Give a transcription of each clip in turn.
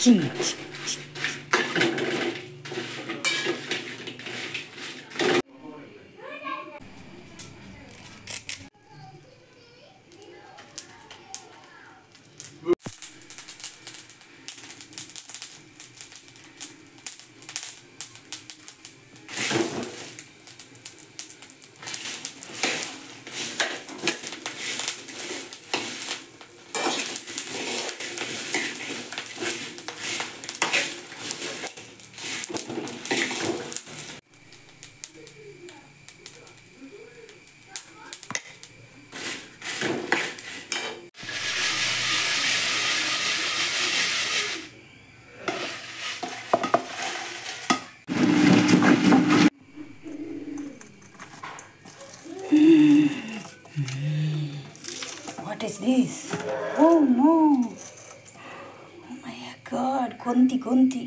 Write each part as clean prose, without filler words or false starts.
Ching. What is this? Oh no! Oh my God! Konti, konti.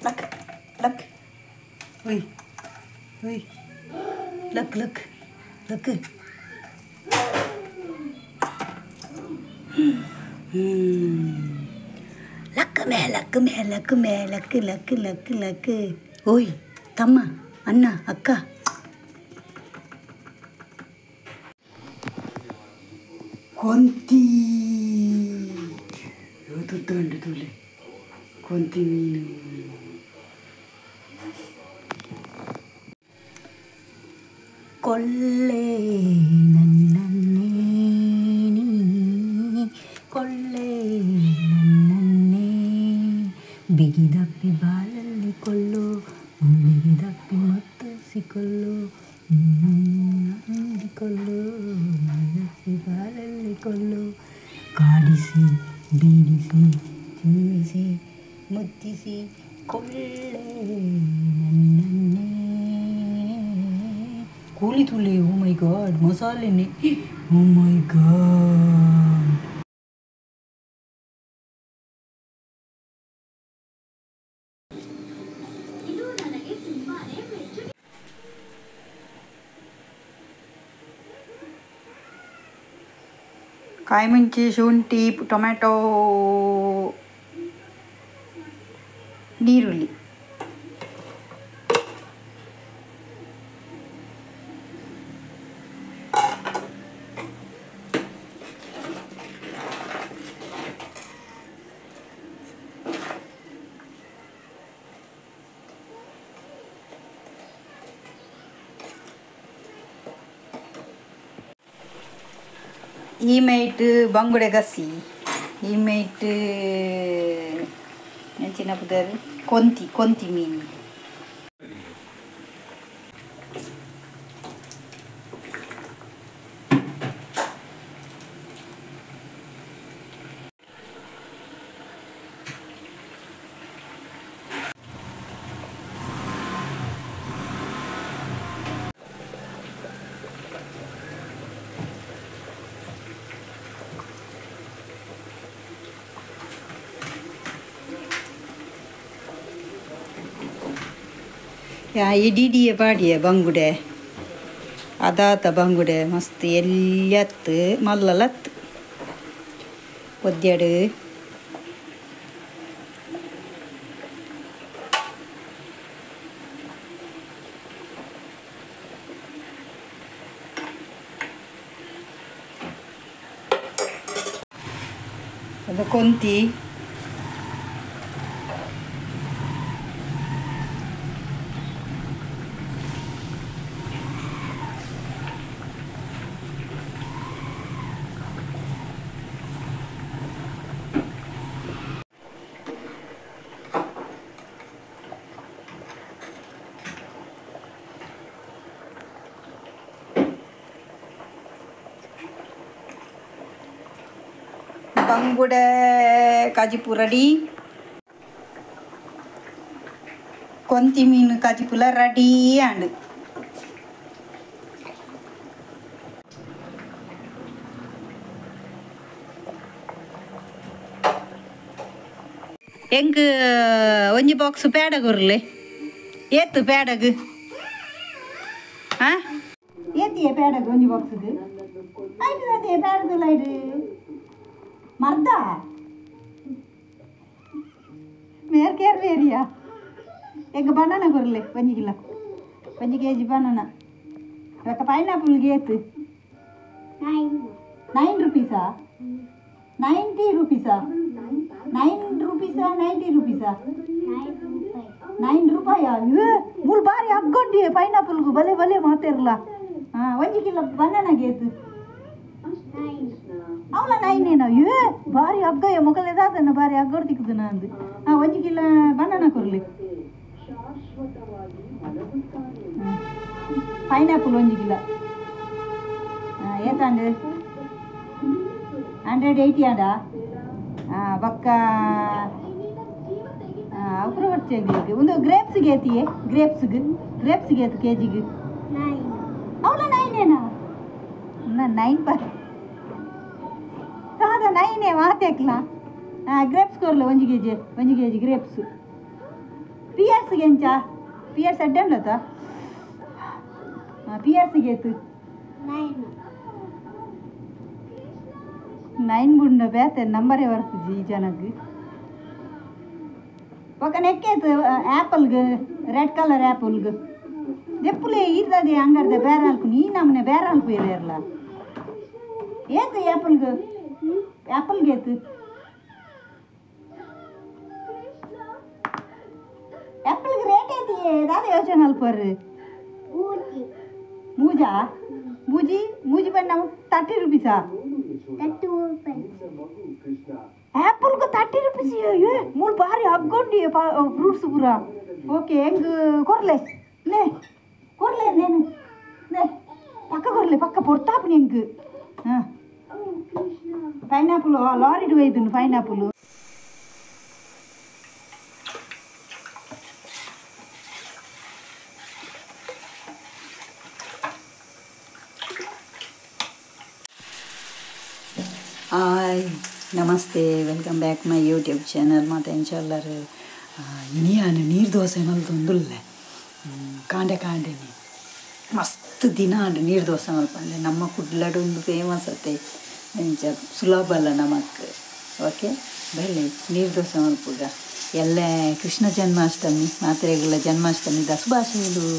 Look, look. Oi, oi. Look, look, look. Look me, look me, look me, look, look, look, look. Oi, Thamma, Anna, Akka. Konti ತುತ್ತುಂಡು ತುಲೆ Konti ಮೀನು. ಕೊಲ್ಲೆ ನನ್ನನ್ನೇ ನೀ, ಕೊಲ್ಲೆ ನನ್ನನ್ನೇ, ಬಿಗಿದಪ್ಪಿ ಬಾಲಲ್ಲಿ ಕೊಲ್ಲು, ಬಿಗಿದಪ್ಪಿ ಮತ್ತಿಸಿಕೊಳ್ಳು, ಕೊಲ್ಲು, ಬಾಲಲ್ಲಿ ಕೊಲ್ಲು, ಕಾಡಿಸಿ ಬೀಡಿಸಿ ಜೀವಿಸಿ ಮುತ್ತಿಸಿ ಕೊಲ್ಲೆ ನನ್ನನ್ನೇ. ಕೂಲಿ ತುಲೆ. ಓ ಮೈ god, ಮಸಾಲೆನೆ. ಓ ಮೈ god. ಕಾಯಿ ಮುಂಚಿ, ಶುಂಠಿ, ಟೊಮೆಟೊ, ನೀರುಳ್ಳಿ. ಈ ಮೈಟ್ ಬಂಗುಡೆ ಗಸಿ, ಈ ಮೈಟ್ ಎಂಚಿನ ಪುದರ್ ಕೊಂತಿ, ಕೊಂತಿ ಮೀನು. ಇಡೀ ಪಾಡಿಯ ಬಂಗುಡೆ ಅದಾತ ಬಂಗುಡೆ ಮಸ್ತ್ ಎಲ್ಯತ್ತು ಮಲ್ಲಲತ್ತು ಒದ್ಯಾಡು. ಅದು ಕೊಂತಿ. ಬಂಗುಡೆ ಕಾಜಿಪು ರೆಡಿ, ಕೊಂತಿ ಮೀನು ಕಾಜಿಪುಲ ರೆಡಿ ಆಂಡ್. ಎಂಕ್ ಒಂಜಿ ಬಾಕ್ಸ್ ಪ್ಯಾಡಗ್ ಉರ್ಲೆ ಏತ್ ಪ್ಯಾಡಗ್ ಆ ಏತಿಯೇ ಪ್ಯಾಡಗ್ ಒಂಜಿ ಬಾಕ್ಸ್ಗ್ ಆಯ್ತು ಅದೇ ಪ್ಯಾಡಗ್ ಲೈಡ್ ಮರ್ದ. ಬೇರಿಯಾ ಎಂಗ ಬನಾನ ಕೊರ್ಲೆ 1 ಕಿಲೋ 1 ಕೆಜಿ ಬನಾನ ರೊಕ್ಕ ಪೈನಾಪಲ್ಗೆ ಏತು 9 ರುಪೀಸಾ 90 ರುಪೀಸಾ 9 ರುಪೀಸಾ 90 ರುಪೀಸಾ 9 ರೂಪಾಯ ಮೂರು ಬಾರಿ ಹಗ್ಗೊಂಡಿ ಪೈನಾಪಲ್ಗು ಬಲೆ ಬಲೆ ಮಾತಿರಲ್ಲ. ಹಾಂ 1 ಕಿಲೋ ಬನಾನಾಗೆ ಏತು ಅವಳ 9 ಏನೋ ಏ ಭಾರಿ ಹಗ್ಗಯ್ಯ ಮೊಗಲೇದಾದನ್ನ ಭಾರಿ ಹಗ್ಗೋಡು ತಿಕ್ಕುದು ನಂದು. ಹಾಂ 1 ಕಿಲೋ ಬನಾನ ಕೊರ್ಲಿ ಪೈನಾಪಲ್ 1 ಕಿಲೋ. ಹಾಂ ಏತಾಂಡು 180 ಆಂಡ. ಹಾಂ ಬೊಕ್ಕ ಅಪುರ ಬರ್ಚೆ ಒಂದು ಗ್ರೇಪ್ಸ್ಗೆ ಏತಿಯೇ ಗ್ರೇಪ್ಸ್ಗೆ ಗ್ರೇಪ್ಸ್ಗೆ ಏತು ಕೆ ಜಿಗೆ ಅವಳ 9 ಏನಾ 9 ಪರ್ ದಾದ 9 ಮಾತಾಕ್ಲ. ಹಾಂ ಗ್ರೇಪ್ಸ್ ಕೊರ್ಲೆ 1 ಕೆಜಿ 1 ಕೆಜಿ ಗ್ರೇಪ್ಸ್. ಪಿಯರ್ಸ್ಗೆ ಎಂಚ ಪಿಯರ್ಸ್ ಅಡ್ಡೆ ಉಂಡತ. ಹಾಂ ಪಿಯರ್ಸ್ಗೆ ಏತು 9 ಗುಂಡ ಬೇತೆ ನಂಬರೇ ಬರ್ಪುಜಿ ಈ ಜನಕ್ಕೆ. ఒక ನೆಕ್ಕೇತು ಆ್ಯಪಲ್ಗೆ ರೆಡ್ ಕಲರ್ ಆ್ಯಪಲ್ಗೆ ದೆಪ್ಪುಲೆ ಇರ್ತದೆ ಅಂಗಡ್ದೆ ಬೇರೆ ಅಲ್ಕು ನೀ ನಮ್ಮನೆ ಬೇರೆ ಅಲ್ಕು ಇರಲ್ಲ ಏತು ಆ್ಯಪಲ್ಗೆ ಆ್ಯಪಲ್ಗೆ ಏತು ಆ್ಯಪಲ್ಗೆ ರೇಟ್ ಏತಿ ದಾದ ಯೋಚನೆ ಅಲ್ಪರ್ರಿ ಮೂಜಾ ಮೂಜಿ ಮೂಜಿ ಬಂದು ನಮಗೆ 30 ರುಪೀಸಾ ಆ್ಯಪಲ್ಗೆ 30 ರುಪೀಸ್ ಏ ಮೂರು ಬಾರಿ ಹಗ್ಗೊಂಡಿ ಫ್ರೂಟ್ಸ್ ಪೂರ. ಓಕೆ ಹೆಂಗೆ ಕೊರ್ಲೆ ನೇ ಕೊರ್ಲೆ ನೇನು ನೇ ಪಕ್ಕ ಕೊರ್ಲೆ ಪಕ್ಕ ಪೊರ್ತಾಪುನಿ ಹೆಂಗೆ. ಹಾಂ ಪೈನಾಪಲ್ ಲಾರಿಡ್ ಒಯ್ದುನು ಪೈನಾಪಲ್. ಹಾಯ್ ನಮಸ್ತೆ, welcome back my YouTube channel. ಮತ್ತು ಎಂಚಲ್ಲರು ಇನಿಯಾನು ನೀರು ದೋಸೆ ಮಲ್ತೊಂದುಲ್ಲೆ ಕಾಂಡೆ ಕಾಂಡೆನಿ ಮಸ್ತ್ ದಿನ ಆಂಡ್ ನೀರು ದೋಸೆ ಮಲ್ಪಂದೆ. ನಮ್ಮ ಕುಡ್ಲಡು ಒಂದು ಫೇಮಸ್ ಅತ್ತೆ ಎಂಚ ಸುಲಭ ಅಲ್ಲ ನಮಕ್. ಓಕೆ ಬೆಲೆ ನೀರು ದೋಸೆ ಮಲ್ಪುಗ ಎಲ್ಲ ಕೃಷ್ಣ ಜನ್ಮಾಷ್ಟಮಿ ಮಾತ್ರೆಗಳ ಜನ್ಮಾಷ್ಟಮಿ ಶುಭಾಶಯಗಳು.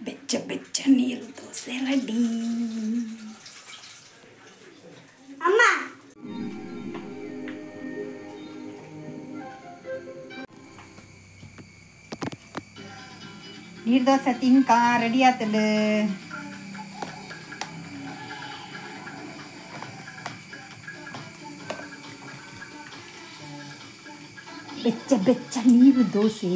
ಬೆಚ್ಚ ಬೆಚ್ಚ ನೀರು ದೋಸೆ ರೆಡಿ. ಅಮ್ಮ ನೀರು ದೋಸೆ ತಿನ್ಕ ರೆಡಿ ಆತಂಡು. ಬೆಚ್ಚ ಬೆಚ್ಚ ನೀರು ದೋಸೆ.